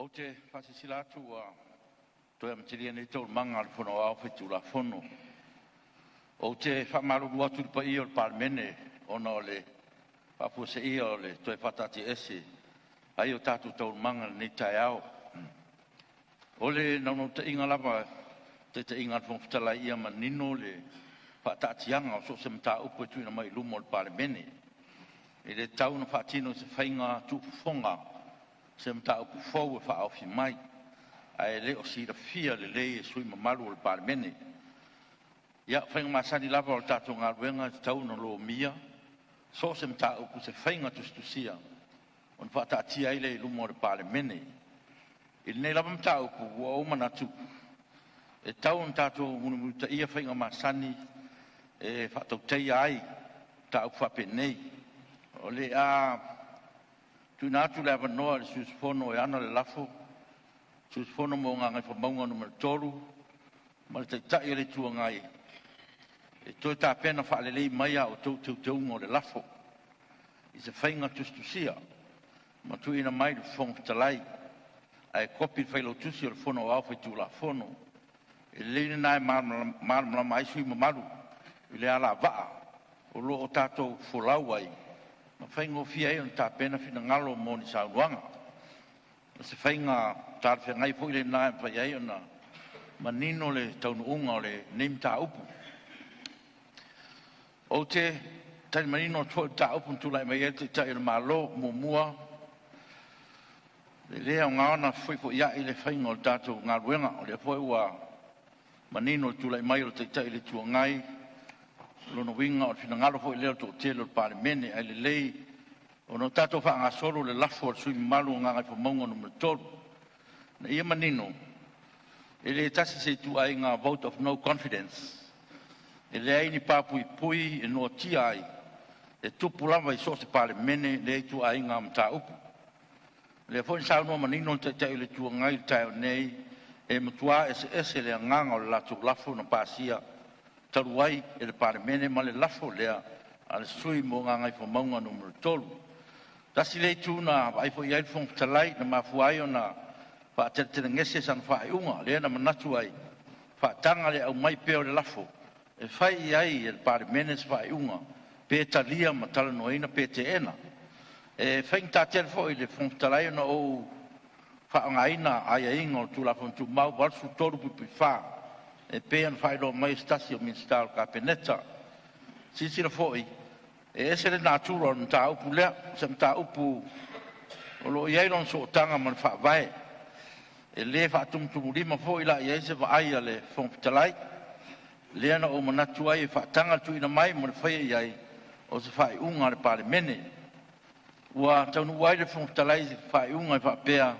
Ou te faasilasila atu ua toe amatalia nei Taualumaga a le Fono Aoao Faitulafono. Ou te faamalulu atu i le paia o le Palemene ona o le faafuaseia o le toe faataatiaese ai o tatou taualumaga i lenei taeao. O le naunautaiga lava i le taitaiga a le Fofoga Fetalai ia manino le faataatiaga o so o se mataupu e tuuina mai i luma o le Palemene. E le tatau ona faatino i se faiga tuufofoga se mataupu fou e faaofi mai, ae le o silafia lelei e sui usufono mamalu o le Palemene. Ia, o faiga masani lava o le tatou galuega e tatau ona lomia so o se mataupu i se faiga tusitusia ona faataatia ai lea i luma o le Palemene. I lenei lava mataupu, ua ou manatu e tatau ona tatou mulimulitaia faiga masani e faatautaia ai mataupu faapenei. O le a tuuina atu le avanoa i le sui usufono e ana le lafo, le sui usufono mo Gagaifomauga Nu.3 ma le Taitai o le Itu Agai e toe tapena faalelei mai a outou teuteuga o le lafo i se faiga tusitusia ma tuuina mai i le Fofoga Fetalai, ae kopi i le Failautusi o le Fono Aoao Faitulafono. E lelei lena e malamalama ai sui usufono mamalu i le alavaa o lo o tatou folau ai ma faigofie ai ona tapena finagalo mo ni saunoaga. O se faiga talafeagai foi lena e mafai ai ona manino le taunuuga o lenei mataupu. Ou te tali manino atu foi i le mataupu na tulai mai ai le Taitai o le Malo. Muamua, e le aoga ona fefoifoiai le faiga o le tatou galuega. O lea foi ua manino le tulai mai o le Taitai o le Itu Agai, o lona uiga o le finagalo foi lea o le toatele o le Palemene, ae lelei ona tatou faagasolo le lafo a le sui usufono mamalu o Gagaifomauga Nu.3, ina ia manino e le tasi se ituaiga vote of no confidence. E leai ni papuipui e noatia ai, e tupu lava i so o se Palemene lea ituaiga mataupu. O lea foi na saunoa manino le Taitai o le Itu Agai i le taeao nei, e matua eseese le agaga o le latou lafo na pasia talu ai e le Palemene ma le lafo lea a le sui usufono mo Gagaifomauga Nu.3. Tasi lea itu na vaai foi i ai le Fofoga Fetalai na mafua ai ona faateletelegese sana faaiuga, lea na manatu ai, faataga le aumai pea o le lafo e fai i ai e le Palemene se faaiuga, pe talia ma talanoaina pe teena. E faigata tele foi i le Fofoga Fetalai ona ou faaaogaina aiaiga o le Tulafono Tumau 83(4) e pei ona faailoa mai e se tasi o Minisita o le Kapeneta. Silasila foi, e ese le natura o le mataupu lea, o se mataupu o lo o i ai lona sootaga ma le Faavae. E le faatumutumulima foi la i ai se vaai a le Fofoga Fetalai, lea na ou manatu ai e faataga le tuuina mai mo le faia i ai o se faaiuga a le Palemene. Ua taunuu ai le Fofoga Fetalai i se faaiuga e faapea,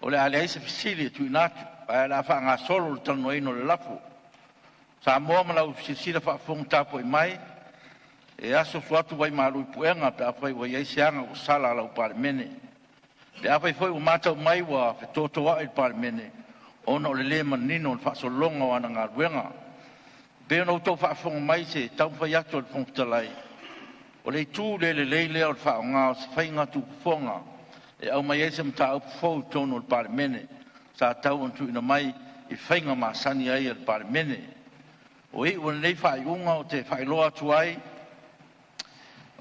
o le a leai se fesili e tuuina atu, ae o le a faagasolo le talanoaina o le lafo. Samoa ma lau silasila faafofoga tapuai mai, e asuasu atu vai malu i puega pe afai ua i ai se aga ua sala a lau Palemene. Pe afai foi ua matau mai ua fetotoai le Palemene ona o le le manino o le faasologa o ana galuega, e pei ona outou faafofoga mai i se taumafai atu a le Fofoga Fetalai, o le itu le lelei lea o le faaaoga o se faiga tuufofoga e aumai ai se mataupu fou i totonu o le Palemene sa tatau ona tuuina mai i faiga masani ai a le Palemene. O iu o lenei faaiuga ou te faailoa atu ai,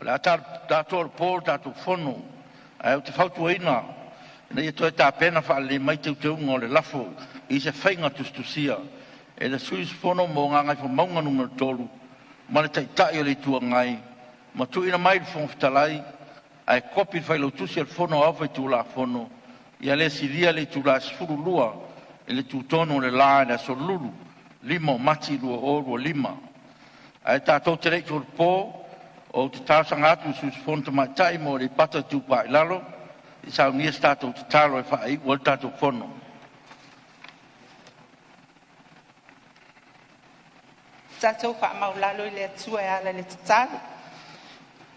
o le a tolopo le tatou Fono, ae ou te fautuaina ina ia toe tapena faalelei mai teuteuga o le lafo i se faiga tusitusia e le sui usufono mo Gagaifomauga Nu.3 ma le Taitai o le Itu Agai ma tuuina mai i le Fofoga Fetalai ae kopi i le Failautusi o le Fono Aoao Faitulafono ia le silia le itula e 12 i le tutonu o le la i le aso Lulu, 5 o Mati 2025. Ae tatou te le i tolopo, ou te talosaga atu i le sui usufono tamaitai mo Aleipata Itupa i Lalo se i saunia se tatou tatalo e faaiu ai le tatou fono. Tatou faamaualalo i le Atua e ala i le tatalo.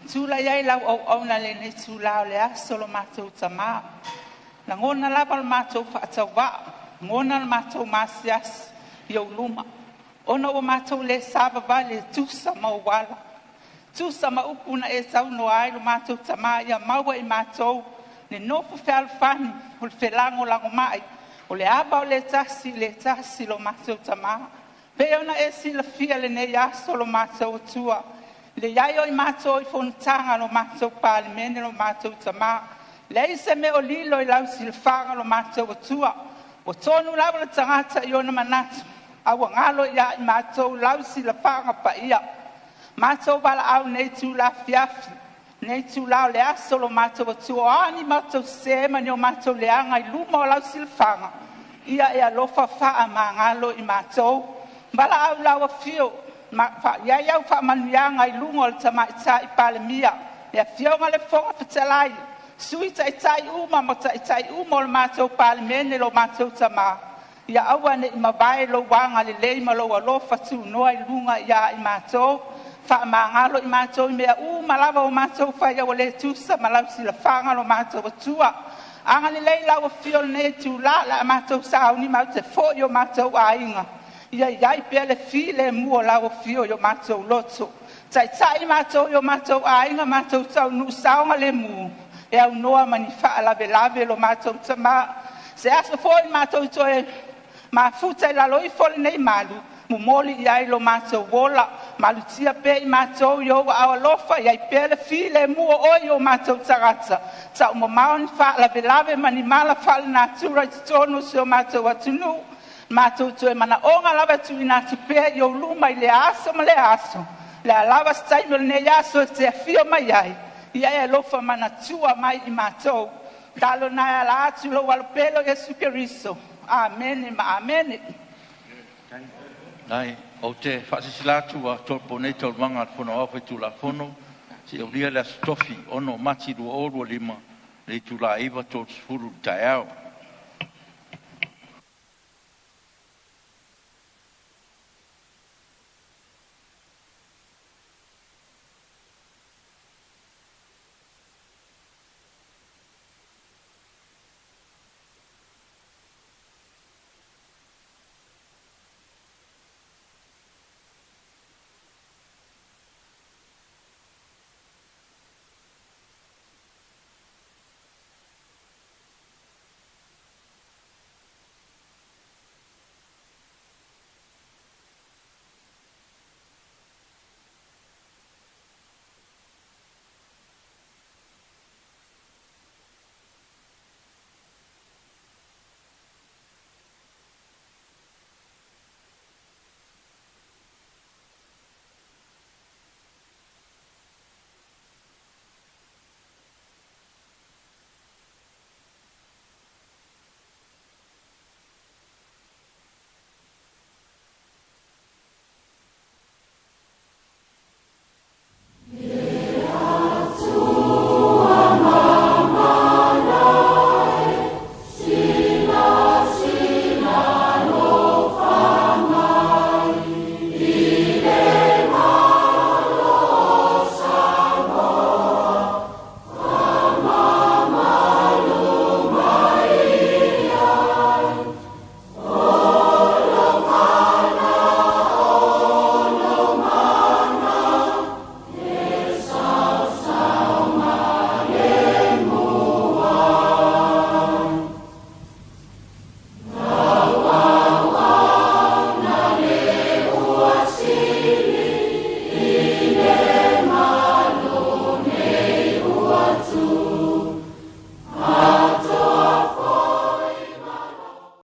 Tulai ai lau auauna i lenei itula o le aso lo matou Tama. Lagona lava le matou faatauvaa, lagona le matou maasiasi i ou luma, ona ua matou le savavali e tusa ma ou ala, tusa ma upu na e saunoa ai lo matou Tama ia maua e i matou Le nofo fealofani, o le felagolagomai, o le ava o le tasi i le tasi lo matou Tamā. Pei ona e silafia lenei aso lo matou Atua, le i ai o i matou i fonotaga lo matou Palemene lo matou Tamā, leai se mea o lilo i lau silafaga lo matou Atua. Ua tonu lava le tagata i ona manatu, a ua galo ia i matou lau silafaga paia. Matou valaau nei itula afiafi, nei itula o le aso lo matou Atua, o a ni matou sese ma ni o matou leaga i luma o lau silafaga, ia e alofa faamagalo i matou. Valaau i lau afio ma i ai au faamanuiaga i luga o le Tamaitai Palemia, le Afioga i le Fofoga Fetalai, Sui Taitai uma ma Taitai uma o le matou Palemene lo matou Tamā, ia aua ne i mavae lou agalelei ma lou alofa tunoa i luga ia i matou. Faamagalo i matou i mea uma lava ua matou faia ua le tusa ma lau silafaga lo matou Atua. Agalelei i lau afio i lenei itula o le a matou sauni matou te foi i o matou aiga, ia i ai pea le filemu o lau afio i o matou loto. Taitai i matou i o matou aiga matou taunuu saogalemu e aunoa ma ni faalavelave lo matou Tamā. Se aso foi matou toe mafuta i lalo ifo o lenei malu, momoli i ai lo matou ola, malutia pea i matou i ou aao alofa, i ai pea le filemu o oe i o matou tagata, taumamao ni faalavelave ma ni mala faalenatura i totonu o si o matou atunuu. Matou toe manaoga lava e tuuina atu pea i ou luma i lea aso ma lea aso, le a lava se taimi o lenei aso e te afio mai ai, ia e alofa manatua mai i matou. Talo na e ala atu i lou alo pele o Iesu Keriso. Amene ma amene. Ou te faasilasila atu ua tolopo nei Taualumaga a le Fono Aoao Faitulafono seia aulia le Aso Tofi 6 Mati 2025 i le itula e 9:30 i le taeao.